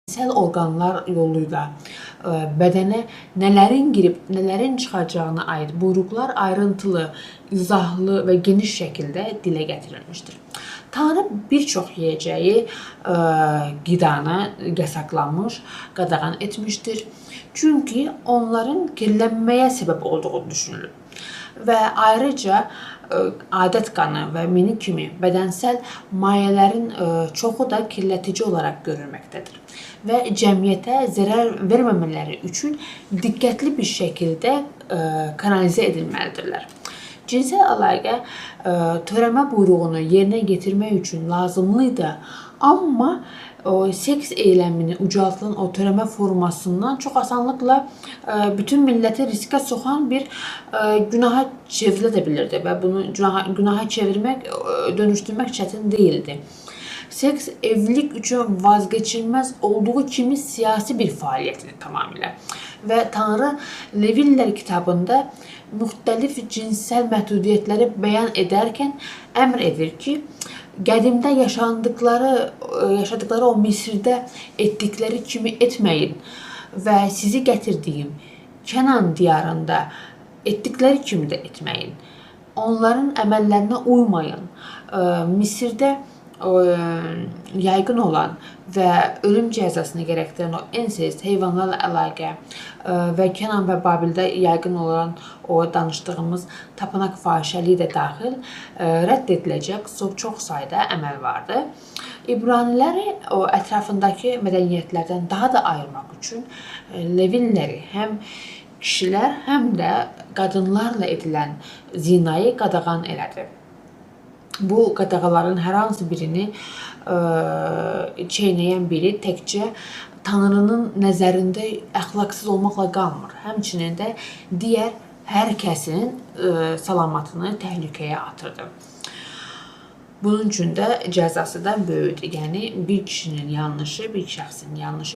Cinsel orqanlar yoluyla bədənə nələrin girib, nələrin çıxacağına aid buyruqlar ayrıntılı, izahlı və geniş şəkildə dilə gətirilmişdir. Tanrı bir çox yeyəcəyi, qidanı yasaqlamış, qadağan etmişdir. Çünki onların kirlənməyə səbəb olduğu düşünülür. Və ayrıca adət qanı və mini kimi bədənsəl mayələrin çoxu da kirlətici olaraq görülməkdədir və cəmiyyətə zərər verməmələri üçün diqqətli bir şəkildə kanalizə edilməlidirlər. Cinsel əlaqə törəmə buyruğunu yerinə yetirmək üçün lazımlı idi, amma o seks eylemini ucaltılan o törəmə formasından çox asanlıqla bütün milləti riskə soxan bir günaha çevrilə də bilirdi və bunu günaha çevirmək, dönüşdürmək çətin deyildi. Seks evlilik üçün vazgeçilməz olduğu kimi siyasi bir fəaliyyət idi tamamilə. Və Tanrı Leviller kitabında müxtəlif cinsel məhdudiyyətləri bəyan edərkən əmr edir ki, qədimdə yaşadıkları o Misirdə etdikləri kimi etməyin və sizi gətirdiyim Kənan diyarında etdikləri kimi də etməyin. Onların əməllərinə uymayın. Misirdə yaygın olan və ölüm cəzasını gərəkdirən o ensest, heyvanlarla əlaqə və Kənan və Babildə yaygın olan o danışdığımız tapınaq fahişəliyi də daxil rədd ediləcək çox sayda əməl vardı. İbraniləri o ətrafındakı mədəniyyətlərdən daha da ayırmaq üçün Levilləri həm kişilər, həm də qadınlarla edilən zinayı qadağan elədi. Bu qadağaların hər hansı birini çeynəyən biri təkcə Tanrının nəzərində əxlaqsız olmaqla qalmır. Həmçinin də digər hər kəsin salamatını təhlükəyə atırdı. Bunun üçün də cəzası da böyükdür. Yəni bir kişinin yanlışı, bir şəxsin yanlışı